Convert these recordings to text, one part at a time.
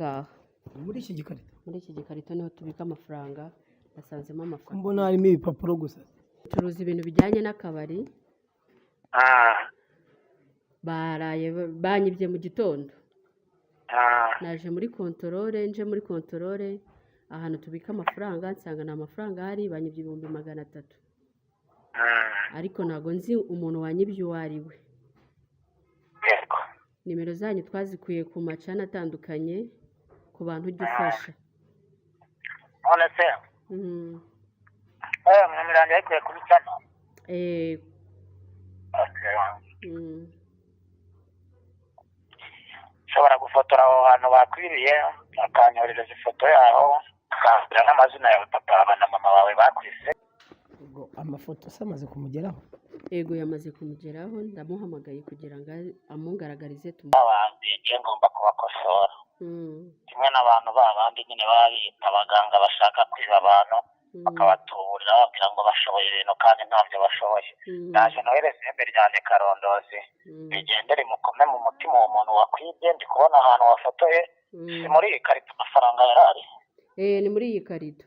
Ngaha. Muri iki gikarito? Muri iki gikarito niho tubika amafaranga, nasanzemo Ko amafaranga. mbona harimo ibipapuro gusa? Ducuruza ibintu bijyanye n'akabari. Baraye banyibye mu gitondo. Naje muri contrôle, nje muri contrôle ahantu tubika amafaranga, nsanga nta mafaranga ahari. Banyibye 300,000, ariko ntabwo nzi umuntu wanyibye uwo ari we. Nimero zanyu twazikuye ku macana atandukanye, ku bantu ujya ufasha. None se nimero yanjye yayikuye kuri channel? Eh. Okay. Ushobora gufotora aho hantu bakwiriye, akanyoherereza ifoto yaho, akambwira n'amazina yawe, papa na mama wawe bakwise. Ubwo amafoto se amaze kumugeraho? Yego, yamaze kumugeraho. Ndamuhamagaye kugira ngo amungaragarize Abandi ngiye ngomba kubakosora kimwe n'abantu ba bandi nyine baba biyita abaganga, bashaka kwiba abantu, bakabatuburira bababwira ngo bashoboye ibintu kandi ntabyo bashoboye. Ndaje nohereza ihembe ryanjye karondozi, rigende rimukome mu mutima uwo muntu wakwibye. Ndi kubona ahantu wafotoye, si muri iyi karito amafaranga yari ari? Eh, ni muri iyi karito.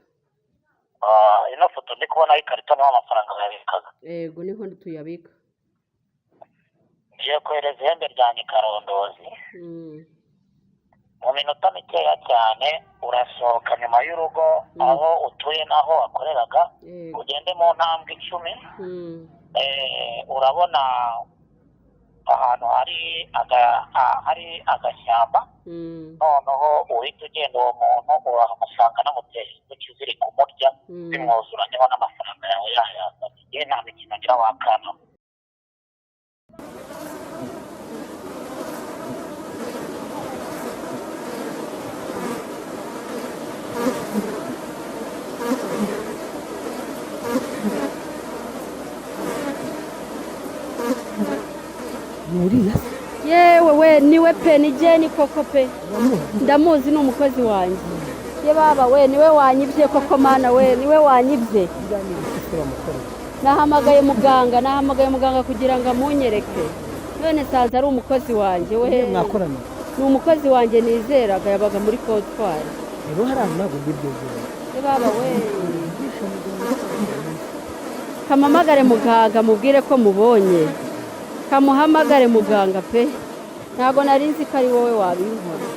Ah, ino foto ndi kubona y'ikarito niho amafaranga yabikaga? Yego, niho tuyabika. Ngiye kohereza ihembe ryanjye karondozi. Mu minota mikeya cyane urasohoka nyuma y'urugo, aho utuye n'aho wakoreraga, ugende mu ntambwe 10. Urabona ahantu hari agashyamba. Noneho uhita ugenda, uwo muntu urahamusanga namuteye inzuki ziri kumurya, zimwuzuranyeho n'amafaranga yawe yayazanye. Yewe, nta mikino ngira wakana. Ni uriya se? Yewe we, niwe pe, ni Jeni koko pe. Uramuzi? Ndamuzi, ni umukozi wanjye. Ye baba we, niwe wanyibye koko. Mana we, niwe wanyibye. Biriya ni ibiki se bamukoreye? Nahamagaye muganga, nahamagaye muganga kugira ngo amunyereke, none nsanze ari umukozi wanjye we. Niyo mwakorana? Ni umukozi wanjye nizeraga, yabaga muri comptoir. Rero hari ahantu ntabwo ndibyegera. Ye baba we, kampamagare muganga mubwire ko mubonye. Kamuhamagare muganga pe, ntabwo nari nzi ko ari wowe wabinkora.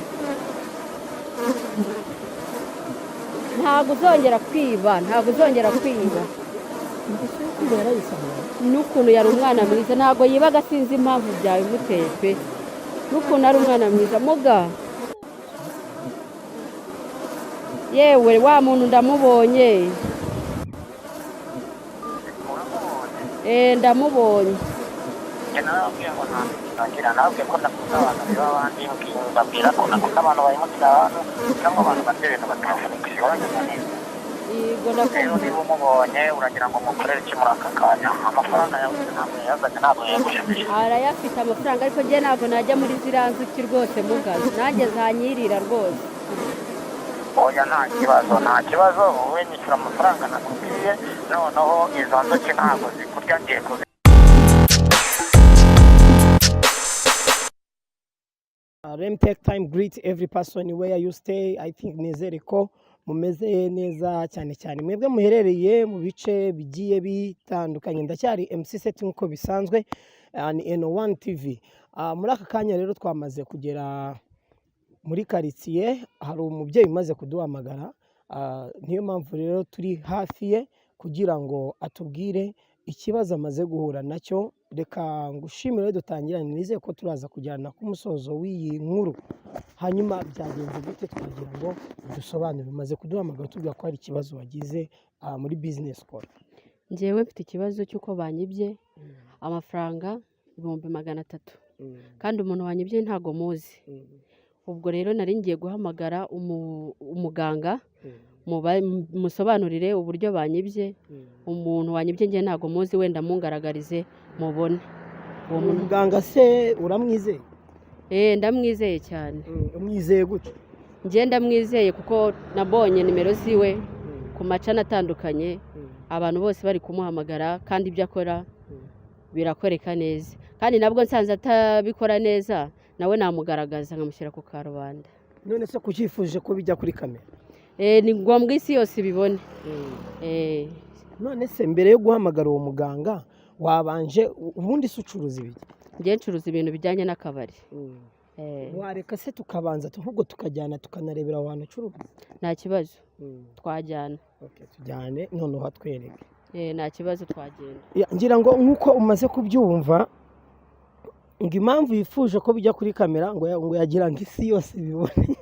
Ntabwo uzongera kwiba, ntabwo uzongera kwiba. Ingeso yo kwiba yarayisanga. N'ukuntu yari umwana mwiza, ntabwo yibaga, sinzi impamvu byabimuteye pe, n'ukuntu ari umwana mwiza. Muga, yewe, wa muntu ndamubonye. Uramubonye? Eh, ndamubonye. Njye narababwiye ngo nta mikino ngira. Nababwiye ko ndakunda abantu biba abandi, mbabwira ko nakunda abantu bahemukira abantu cyangwa abantu barya ibintu batavunikiye. Uranyumva neza? Yego. Rero Ndakumva. niba umubonye, uragira ngo mukorere iki muri aka kanya? Amafaranga yawe ntabwo yayazanye, ntabwo yayagushubije? Arayafite amafaranga, ariko njye ntabwo najya muri ziriya nzuki rwose. Muga, nanjye zanyirira rwose. Oya, nta kibazo, nta kibazo. Wowe nyishyura amafaranga nakubwiye, noneho izo nzuki ntabwo zikurya, ngiye kuzi Let me take time greet every person where you stay. I think nizere ko mumeze neza cyane cyane mwebwe muherereye mu bice bigiye bitandukanye. Ndacyari MC Set nk'uko bisanzwe, ni N1 TV. Muri aka kanya rero twamaze kugera muri karitsiye, hari umubyeyi umaze kuduhamagara. Niyo mpamvu rero turi hafi ye kugira ngo atubwire ikibazo amaze guhura nacyo. Reka ngushimire dutangirane, nizeye ko turaza kujyana ku musozo w'iyi nkuru. Hanyuma byagenze gute? Twagira ngo dusobanure. Umaze kuduhamagara tubwira ko hari ikibazo wagize muri business ukora. Njyewe mfite ikibazo cy'uko banyibye amafaranga 300,000, kandi umuntu wanyibye ntabwo muzi. Ubwo rero nari ngiye guhamagara umuganga musobanurire uburyo banyibye. Umuntu wanyibye njye ntabwo muzi, wenda mungaragarize mubone uwo muntu. Muganga se uramwizeye? Eh, ndamwizeye cyane. Umwizeye gute? Njye ndamwizeye kuko nabonye nimero ziwe ku macana atandukanye, abantu bose bari kumuhamagara, kandi ibyo akora birakoreka neza. Kandi nabwo nsanze atabikora neza, nawe namugaragaza nkamushyira ku karubanda. None se kucyifuje ko bijya kuri kamera? Ni ngombwa isi yose ibibone. None se mbere yo guhamagara uwo muganga wabanje, ubundi se ucuruza ibiki? Njye ncuruza ibintu bijyanye n'akabari. Wareka se tukabanza ahubwo tukajyana tukanarebera aho hantu ucuruza? Nta kibazo, twajyana. Tujyane noneho hatwereke. Nta kibazo, twagenda. Ngira ngo nk'uko umaze kubyumva, ngo impamvu yifuje ko bijya kuri kamera ngo yagira ngo isi yose ibibone.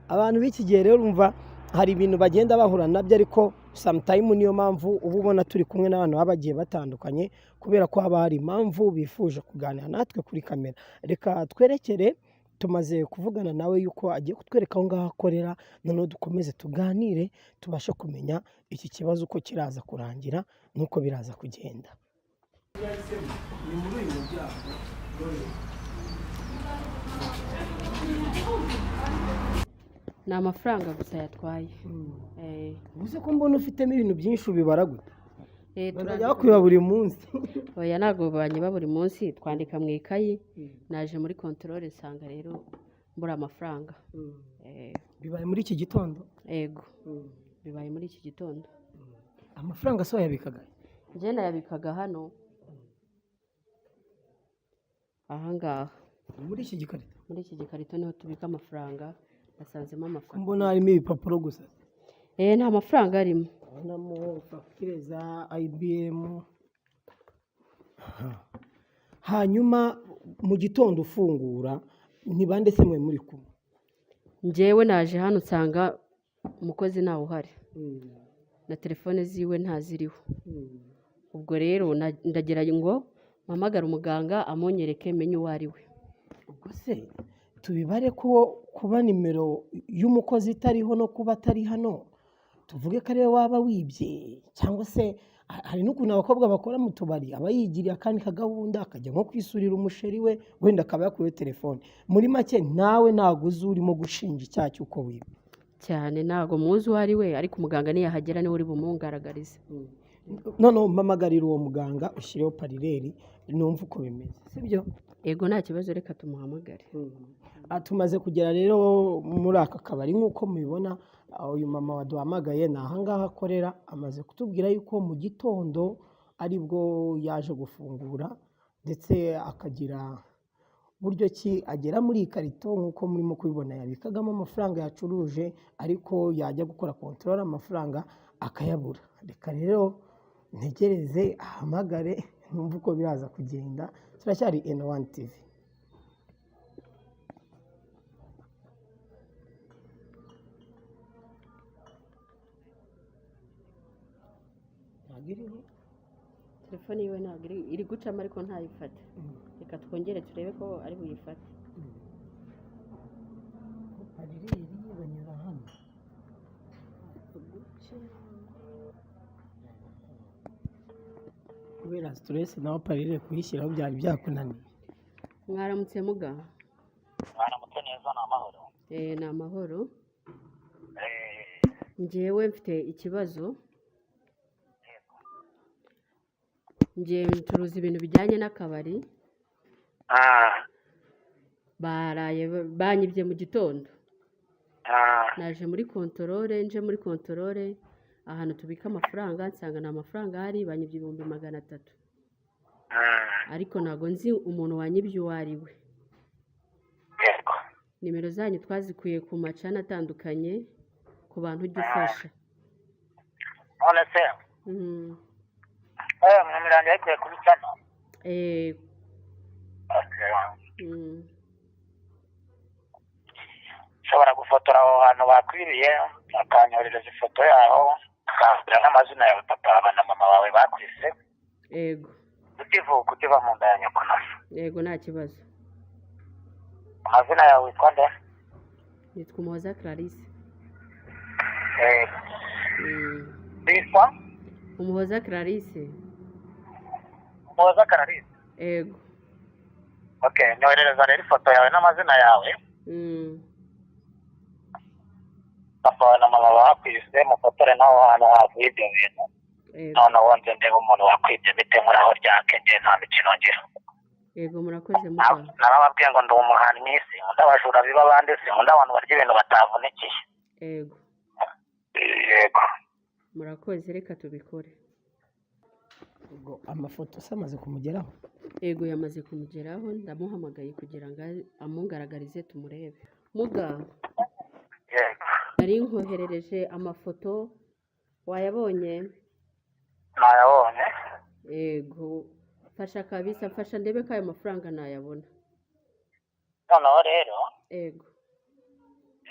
Abantu b'iki gihe rero urumva hari ibintu bagenda bahura nabyo, ariko sometime niyo mpamvu uba ubona turi kumwe n'abantu baba bagiye batandukanye, kubera ko haba hari impamvu bifuje kuganira natwe kuri kamera. Reka twerekere, tumaze kuvugana nawe yuko agiye kutwereka aho ngaho akorera, noneho dukomeze tuganire tubashe kumenya iki kibazo uko kiraza kurangira n'uko biraza kugenda. Ni muri uyu muryango. Ni amafaranga gusa yatwaye. Ubuze ko mbona ufitemo ibintu byinshi, ubibara gute? Bazajya bakwiba buri munsi? Oya, ntabwo banyiba buri munsi, twandika mu ikayi. Naje muri contrôle nsanga rero mbura amafaranga. Bibaye muri iki gitondo? Ego, bibaye muri iki gitondo. Amafaranga se wayabikaga? Njye nayabikaga hano ahangaha. Muri iki gikarito? Muri iki gikarito niho tubika amafaranga, nasanzemo amafaranga. Mbona harimo ibipapuro gusa. Nta mafaranga arimo. Ndabonamo fagitire za IBM. Hanyuma mu gitondo ufungura ni bande se mwe muri kumwe? Njyewe naje hano nsanga umukozi ntawe uhari, na telefone ziwe ntaziriho. Ubwo rero ndagira ngo mpamagare umuganga amunyereke menye uwo ari we. Ubwo se tubibare ko kuba nimero y'umukozi itariho no kuba atari hano, tuvuge ko ariwe waba wibye? Cyangwa se hari n'ukuntu abakobwa bakora mu tubari aba yigiriye akandi kagahunda, akajya nko kwisurira umusheri we, wenda akaba yakuyeho telefone. Muri make nawe ntabwo uzi urimo gushinja icyaha cy'uko wibye? Cyane, ntabwo muzi uwo ari we, ariko umuganga niyahagera niwe uri bumungaragarize. Noneho mpamagarira uwo muganga, ushyireho haut-parleur numve uko bimeze, sibyo? Yego, nta kibazo, reka tumuhamagare. Tumaze kugera rero muri aka kabari nk'uko mubibona. Uyu mama waduhamagaye ni ahangaha akorera. Amaze kutubwira yuko mu gitondo aribwo yaje gufungura, ndetse akagira buryo ki agera muri iyi karito nk'uko murimo kubibona yabikagamo amafaranga yacuruje, ariko yajya gukora contrôle amafaranga akayabura. Reka rero ntegereze ahamagare numve uko biraza kugenda. Turacyari N1 TV. Ntabwo iriho. Telefone yiwe ntabwo iri gucamo, ariko ntayifate. Reka twongere turebe ko ari buyifate. Haut-parleur banyura hano. Kubera stress nawe haut-parleur kuyishyiraho byari byakunaniye. Mwaramutse muga? Mwaramutse neza, ni amahoro? Ni amahoro. Njyewe mfite ikibazo. Njye ncuruza ibintu bijyanye n'akabari. Baraye banyibye mu gitondo. Naje muri contrôle, nje muri contrôle ahantu tubika amafaranga nsanga nta mafaranga ahari, banyibye 300,000. Ariko ntabwo nzi umuntu wanyibye uwo ari we. Nimero zanyu twazikuye ku macana atandukanye, ku bantu ujya ufasha. None se nimero yanjye yayikuye kuri channel? Eh. Okay. Ushobora gufotora aho hantu bakwiriye, akanyoherereza ifoto yaho, akambwira n'amazina yawe, papa wawe na mama wawe bakwise, Yego. ukivuka, ukiva mu nda ya nyoko na so. Yego, nta kibazo. Amazina yawe witwa nde? Nitwa Umuhoza Clarisse. Witwa? Umuhoza Clarisse. Umuhoza Clarisse? Yego. Okay, nyoherereza rero ifoto yawe n'amazina yawe, papa wawe na mama bakwise, mufotore n'aho hantu havuye ibyo bintu. Yego. Noneho nze ndebe umuntu wakwibye, mite nkuraho ryake. Njye nta mikino ngira. Yego, murakoze muganga. Narababwiye ngo ndi umuhannyi, sinkunda abajura biba abandi, sinkunda abantu barya ibintu batavunikiye. Yego. Yego. Murakoze, reka tubikore. Ubwo amafoto se amaze kumugeraho? Yego, yamaze kumugeraho, ndamuhamagaye kugira ngo amungaragarize tumurebe. Muga, Yego. nari nkoherereje amafoto, wayabonye? Nayabonye. Yego, mfasha kabisa, mfasha ndebe ko ayo mafaranga nayabona. Noneho rero, Yego.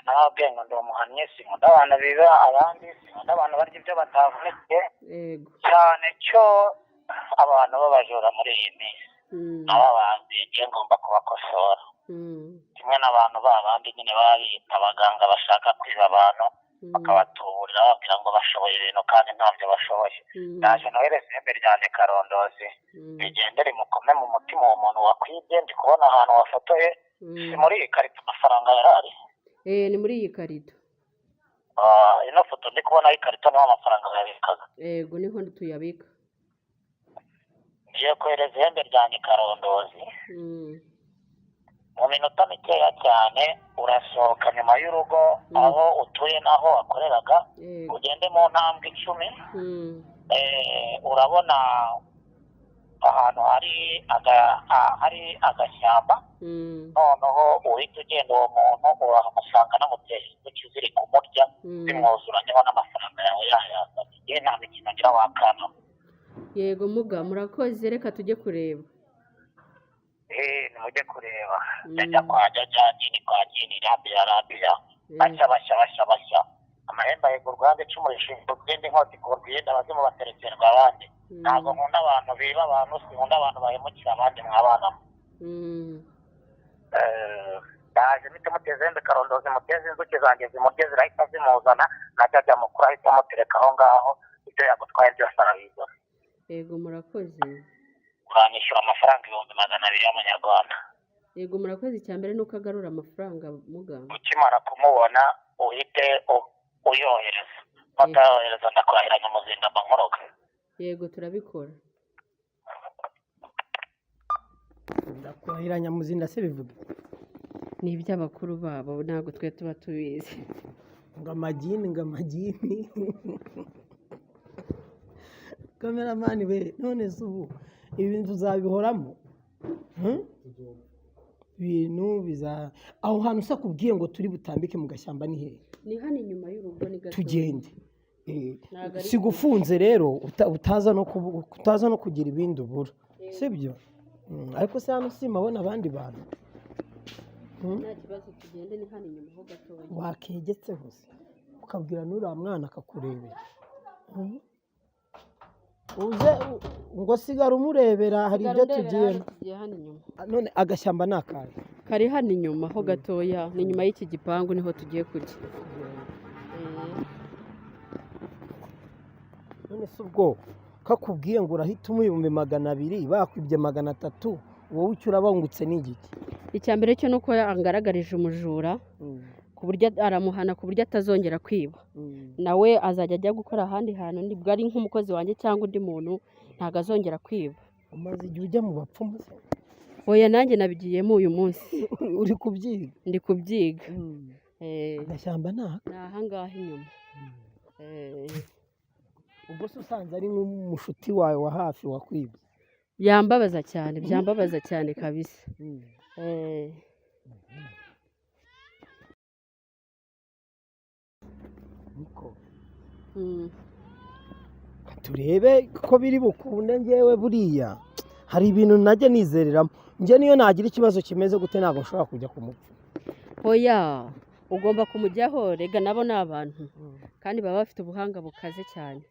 narababwiye ngo ndi umuhannyi, sinkunda abantu biba abandi, sinkunda abantu barya ibyo batavunikiye. Yego. Cyane cyo abantu b'abajura muri iyi minsi, narababwiye ngiye ngomba kubakosora. Kimwe n'abantu babandi nyine baba biyita abaganga bashaka kwiba abantu, bakabatuburira bababwira ngo bashoboye ibintu kandi ntabyo bashoboye. Ndaje nohereza ihembe ryanjye karondozi, rigende rimukome mu mutima uwo muntu wakwibye. Ndi kubona ahantu wafotoye, si muri iyi karito amafaranga yarari? Ni muri iyi karito. Ino foto ndi kubona y'ikarito niho amafaranga bayabikaga? Yego, niho tuyabika. Ngiye kohereza ihembe ryanjye karondozi. Mu minota mikeya cyane urasohoka nyuma y'urugo, aho utuye n'aho wakoreraga, ugende mu ntambwe 10. Urabona ahantu hari agashyamba. Noneho uhita ugenda, uwo muntu urahamusanga namuteye inzuki ziri kumurya, zimwuzuranyeho n'amafaranga yawe yayazanye. Yewe, nta mikino ngira wakana. Yego muga, murakoze, reka tujye kureba. Nimujye kureba. Jya kwa jya jini kwa jini, rabiya rabiya, bashya bashya bashya bashya, amahembe ahega urwanda, icumu rishinga urwindi, inkota ikurwa iyindi, abazimu baterekerwa abandi. Ntabwo nkunda abantu biba abantu, sinkunda abantu bahemukira abandi mwabana. Ndaje mpite muteze ihembe karondozi, muteze inzuki zanjye zimurye, zirahita zimuzana, najya ajya mukuru ahita amutereka aho ngaho, ibyo yagutwaye byose arabizana. Yego, murakoze. Uranishyura amafaranga 200,000 y'amanyarwanda. Yego, murakoze. Icya mbere ni uko agarura amafaranga muga. Ukimara kumubona uhite uyohereza, utayohereza ndakurahiranya umuzinda mba nkoroga. Yego, turabikora. Ndakurahiranya muzinda se bivuga? Ni iby'abakuru babo, ntabwo twe tuba tubizi. Ngo amagini, ngo amagini. Cameraman we, none se ubu ibi bintu tuzabihoramo? Ibintu biza aho hantu se akubwiye ngo turi butambike mu gashyamba ni hehe? Ni hano inyuma y'urugo, ni gato. Tugende. Ntabwo ari Sigufunze rero, utaza no kugira ibindi ubura, sibyo? Ariko se hano simabona abandi bantu? Nta kibazo, tugende, ni hano inyuma ho gatoya. Wakegetse hose ukabwira n'uriya mwana akakurebera. Uze ngo sigara umurebera, hari Sigara ibyo undebera. tugiyemo. Hano tugiye hano inyuma. None agashyamba ni akahe? Kari hano inyuma ho gatoya, ni inyuma y'iki gipangu niho tugiye kujya. None se ubwo kakubwiye ngo urahita umuha 200,000, bakwibye 300, wowe icyo urabangutse ni igiki? Icya mbere cyo ni uko angaragarije umujura, ku buryo aramuhana ku buryo atazongera kwiba. Nawe azajya ajya gukora ahandi hantu, nibwo ari nk'umukozi wanjye cyangwa undi muntu, ntabwo azongera kwiba. Umaze igihe ujya mu bapfumu se? Oya, nanjye nabigiyemo uyu munsi. Uri kubyiga? Ndi kubyiga. Agashyamba ni aka? Ni ahangaha inyuma. Ubwo se usanze ari nk'umushuti wawe wa hafi wakwibye? Byambabaza cyane, byambabaza cyane kabisa. Niko. Mm. Turebe ko biri bukunde. Ngewe buriya hari ibintu najya nizereramo. Njye niyo nagira ikibazo kimeze gute, ntabwo nshobora kujya ku mupfu. Oya, ugomba kumujyaho, rega nabo ni abantu kandi baba bafite ubuhanga bukaze cyane.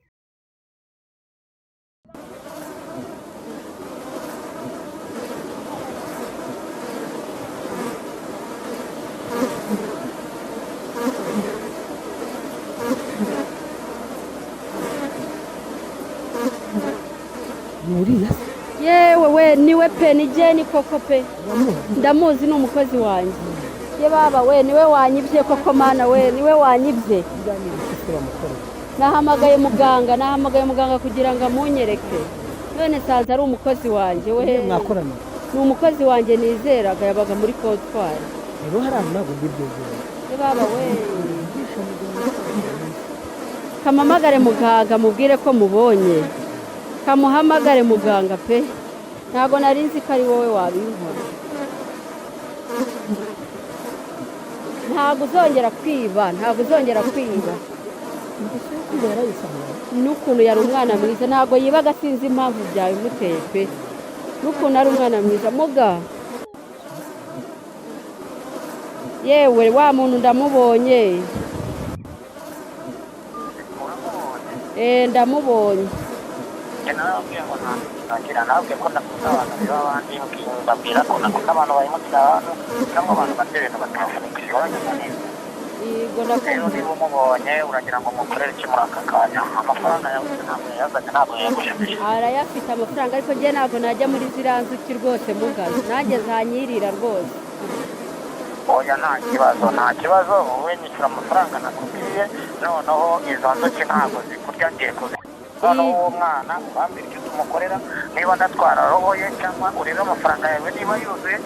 Ni uriya se? Yewe we, niwe pe, ni Jeni koko pe. Uramuzi? Ndamuzi, ni umukozi wanjye. Ye baba we, niwe wanyibye koko, mana we, niwe wanyibye. Buriya ni ibiki se bamukorera? Nahamagaye muganga kugira ngo amunyereke, none nsanze ari umukozi wanjye we. Mwe mwakorana? Ni umukozi wanjye nizeraga, yabaga muri comptoir. Rero hari ahantu ntabwo mbiryohera. Ye baba we, kampamagare muganga mubwire ko mubonye. Kamuhamagare muganga pe, ntabwo nari nzi ko ari wowe wabinkora. Ntabwo uzongera kwiba, ntabwo uzongera kwiba. Ingeso yo kwiba yarayisanga. N'ukuntu yari umwana mwiza, ntabwo yibaga, sinzi impamvu byabimuteye pe, n'ukuntu ari umwana mwiza. Muga, yewe wa muntu ndamubonye. Uramubonye? Eh, ndamubonye. Njye narababwiye ngo nta mikino ngira. Nababwiye ko ndakunda abantu biba abandi, mbabwira ko nakunda abantu bahemukira abantu cyangwa abantu barya ibintu batavunikiye. Uranyumva neza? Yego. Rero Ndakumva. niba umubonye, uragira ngo mukorere iki muri aka kanya? Amafaranga yawe ntabwo yayazanye, ntabwo yayagushubije. Arayafite amafaranga, ariko njye ntabwo najya muri ziriya nzuki rwose. Muga, nanjye zanyirira rwose. Oya, nta kibazo, nta kibazo. Wowe nyishyura amafaranga nakubwiye, noneho izo nzuki ntabwo zikurya, ngiye kuzi. Noneho uwo mwana urambwira icyo tumukorera, niba ndatwara roho ye cyangwa urebe amafaranga yawe niba yuzuye,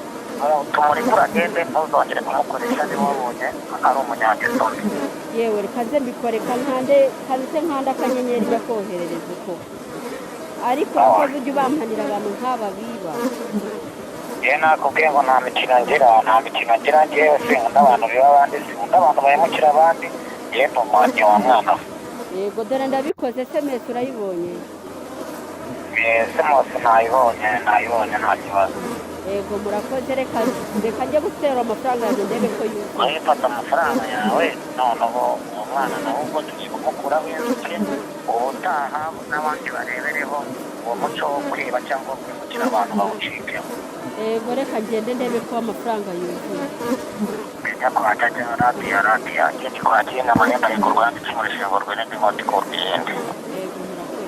tumurekure agende, ntuzongere kumukoresha niba wabonye ari umunyangeso mbi. Yewe, reka nze mbikore, kankande kanze nkanda akanyenyeri njya koherereza uko, ariko urakoze, ujye ubampanira abantu nk'aba biba. Njyewe nakubwiye ngo nta mikino ngira, nta mikino ngira. Njyewe sinkunda abantu biba abandi, sinkunda abantu bahemukira abandi. Njyewe ndi umuhanyi wa mwana we. Yego, dore ndabikoze. SMS urayibonye? SMS nayibonye, nayibonye, nta kibazo. Yego, murakoze. Reka njye gutera amafaranga yanjye ndebe ko yuzuye. Wowe fata amafaranga yawe, noneho uwo mwana nawe ubwo tugiye kumukuraho inzuki. Ubutaha n'abandi barebereho, uwo muco wo kwiba cyangwa wo kwimukira abantu bawucikeho. Yego, reka ngende ndebe ko amafaranga yuzuye. Njya kwa jajya radiyo radiyo ngende kwakira amahembe ariko rwanditse muri shingo rw'indi nkoti ku rw'iyindi. Yego, murakoze.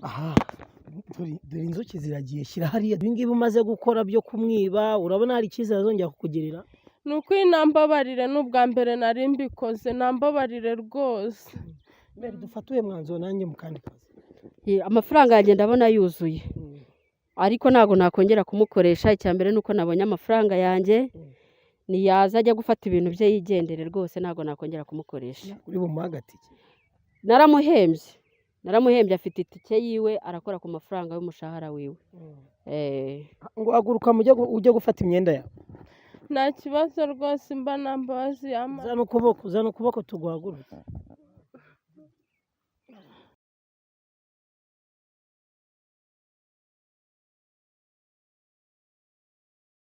Aha dore inzuki ziragiye. Shyira hariya. Ibi ngibi umaze gukora byo kumwiba, urabona hari icyizere azongera kukugirira? Ni ukuri nambabarire, ni ubwa mbere nari mbikoze, nambabarire rwose. Mbere dufate uyu mwanzuro nanjye mu kandi kazi. Ye, amafaranga yanjye ndabona yuzuye, ariko ntabwo nakongera kumukoresha. Icya mbere ni uko nabonye amafaranga yanjye, niyaza ajya gufata ibintu bye yigendere rwose, ntabwo nakongera kumukoresha. Uri bumuhe agatike? Naramuhembye, naramuhembye, afite itike yiwe, arakora ku mafaranga y'umushahara wiwe. Ngo haguruka mujye ujye gufata imyenda yawe. Nta kibazo rwose, mba nta mbabazi yampa. Zana ukuboko, zana ukuboko tuguhagurutse.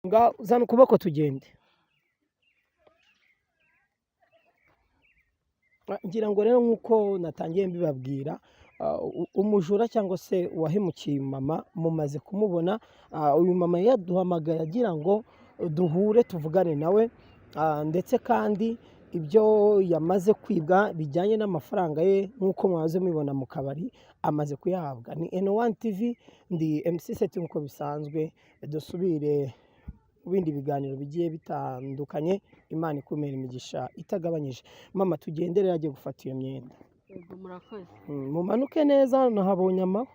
Nga zana ukuboko tugende. Ngira ngo rero nk'uko natangiye mbibabwira, umujura cyangwa se uwahemukiye mama mumaze kumubona. Uyu mama yaduhamagaye agira ngo duhure tuvugane nawe, ndetse kandi ibyo yamaze kwibwa bijyanye n'amafaranga ye nk'uko mumaze mubibona mu kabari amaze kuyahabwa. Ni N1 TV, ndi MC Seti nk'uko bisanzwe. Dusubire mu bindi biganiro bigiye bitandukanye. Imana ikumira imigisha itagabanyije. Mama, tugendere, agiye gufata iyo myenda. Yego, murakoze. Mumanuke neza, nahabonye amahwa.